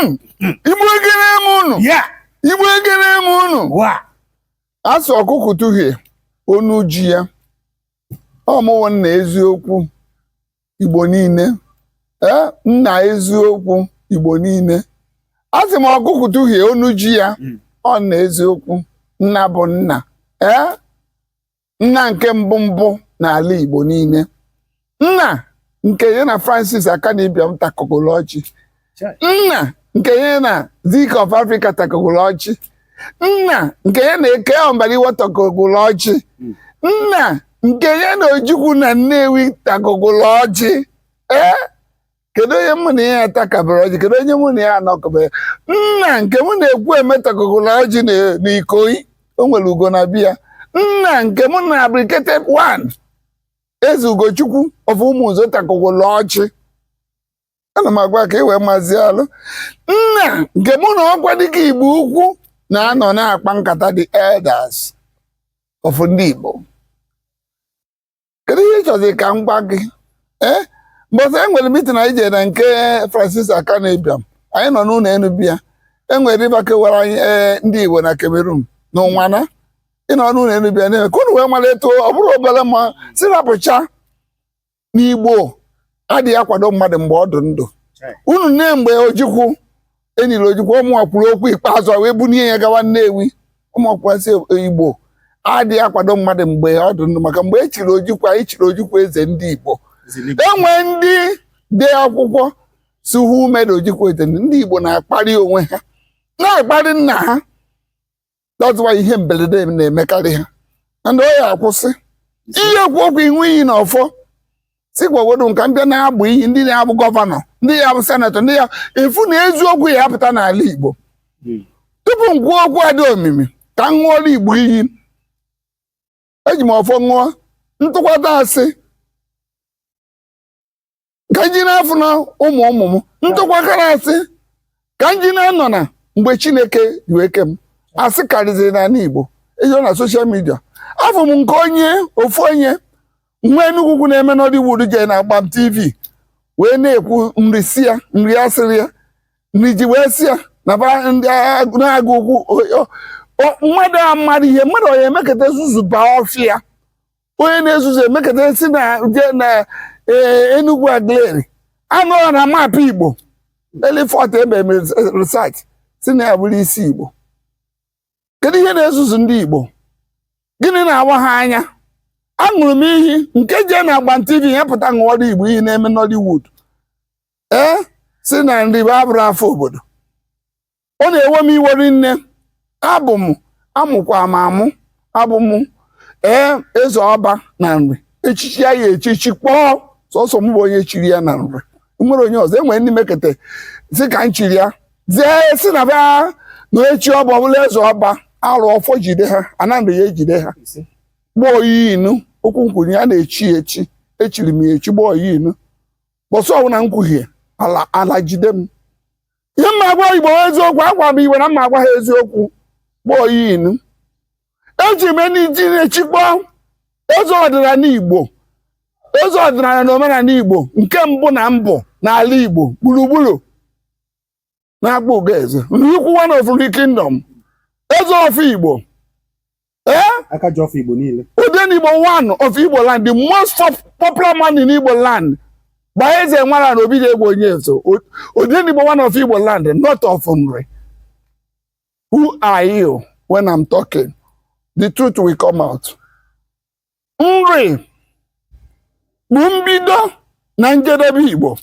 Igbo, ekele m unu. Igbo, ekele m unu. Wa. Asị ọkụkọ tụhie onu ji ya, ọmụwụ nna eziokwu Igbo niile. Ee, nna eziokwu Igbo niile. Asị m ọkụkọ tụhie onu ji ya. Ọ nna eziokwu, nna bụ nna. Ee, nna nke mbụ mbụ n'ala Igbo niile, nna nke ya na Francis Akanu Ibiam takọgolo ọchị. Chai. Nna nke ya na Zik of Africa takọgolo ọchị. Nna nke ya na Eke Ọmbaliwa takọgolo ọchị. Nna nke ya na Ojukwu na Nnewi takọgolo ọchị. Ee, kedu onye mụ na ya atakabere ọjị? Kedu onye mụ na ya anọkọbere? Nna nke mụ na-ekwu eme takọgolo ọjị na Ikoyi, o nwere ugo na biya. Nna nke mụ na Abrikete 1, Eze Ugochukwu of Ụmụnzo, takọgolo ọchị. Ana m agwa ka e wee mazie alụ. Nna nke mụ na ọkwa dịka Igbo Ukwu na-anọ na-akpa nkata, the elders of ndị Igbo. Kedu ihe ị chọzi ka m gwa gị? Ee, mbọsị e nwere meeting anyị jere na nke Francis Akanu Ibiam, anyị nọ n'ụlọ enu biya. E nwere river kewara anyị, ee, ndị Igbo na Cameroon na ụnwana. Ịnọ n'ụlọ enu biya na-eme ka unu wee mara etu ọ bụrụ obere ma si rapụcha n'Igbo adịghị akwado mmadụ mgbe ọ dị ndụ. Chai. Unu nne, mgbe Ojukwu enyiri Ojukwu, ụmụnwa kwuru okwu ikpeazụ a wee bunie ya gawa Nnewi. Ụmụakwụkwọ Igbo adịghị akwado mmadụ mgbe ọ dị ndụ, maka mgbe e chiri Ojukwu, anyị chiri Ojukwu eze ndị Igbo. Enwe ndị dee akwụkwọ si hụ mere Ojukwu eze ndị Igbo na-akparị onwe ha, na-akparị nna ha. That's why ihe mberede na-emekarị ha and ọ ya akwụsị ihe ekwu okwu ihu iyi na ọfọ si gwagodo nka mbịa na-agbụ iyi. Ndị na-abụ governor, ndị ya bụ senator, ndị ya efu na eziokwu ya apụta n'ala Igbo. Tupu m kwuo okwu a dị omimi, ka m ṅụọrọ Igbo iyi. Eji m ọfọ ṅụọ ntụkwata asị ka ji n'afọ na ụmụ ụmụ m ntụkwakara asị ka m ji na-anọ na mgbe Chineke ji wee ke m. Asị karịzịrị n'ala Igbo ejo na social media. Afọ m nke onye ofu onye nwa Enugwu Ukwu na-eme Nollywood jee na Agbam TV wee na-ekwu nri si ya nri asịrị ya nri ji wee si ya na ba ndị na-agụ ukwu mmadụ a mmadụ ihe mmadụ onye emekata zuzu baa ọfịa, onye na-ezuzu emekata si na je na ee, Enugwu Aguleri anụrụ na map Igbo elifọt ebe mere research si na ya bụrụ isi Igbo. Kedu ihe na-ezuzu ndị Igbo? Gịnị na-awa ha anya? Aṅụrụ m iyi nke jee na Agbam TV ya pụta ṅụọrọ Igbo iyi na-eme Nollywood, ee, si na nri bụ abụrụ afọ obodo. Ọ na-ewe m iwe nne. Abụ m amụkwa m amụ, abụ m, ee, eze ọba na Nri. Echichi ya ya echichi kpọọ sọsọ m bụ onye chiri ya na Nri. Nwere onye ọzọ enwere ndị mekete si ka m chiri ya zie si na bịa na echi ọba ọbụla eze ọba arụ ọfọ jide ha anandụ ya ejide ha. Gbaa oyi inu okwu nkwunye ya na-echi echi, echiri m ya echi. Gbaa oyi inu bọsụ ọbụla nkwuhie ala ala jide m. Ihe mma agwa Igbo eziokwu, agwa m Igbo na mma agwa ha eziokwu. Gbaa oyi inu eji m ji na-echikpọ eze ọdịnala Igbo, eze ọdịnala na omenala Igbo nke mbụ na mbụ n'ala Igbo gburugburu, na-akpọ Ugoeze Nnukwu one of the kingdom, eze of Igbo, ee. Aka ji ọfọ Igbo niile. Odenigbo one of Igbo land, the most popular man in Igbo land by eze nwara na obi ga-egwu onye nso. Odenigbo one of Igbo land, not of Nri. Who are you? When I'm talking, the truth will come out. Nri bụ mbido na njedebe Igbo.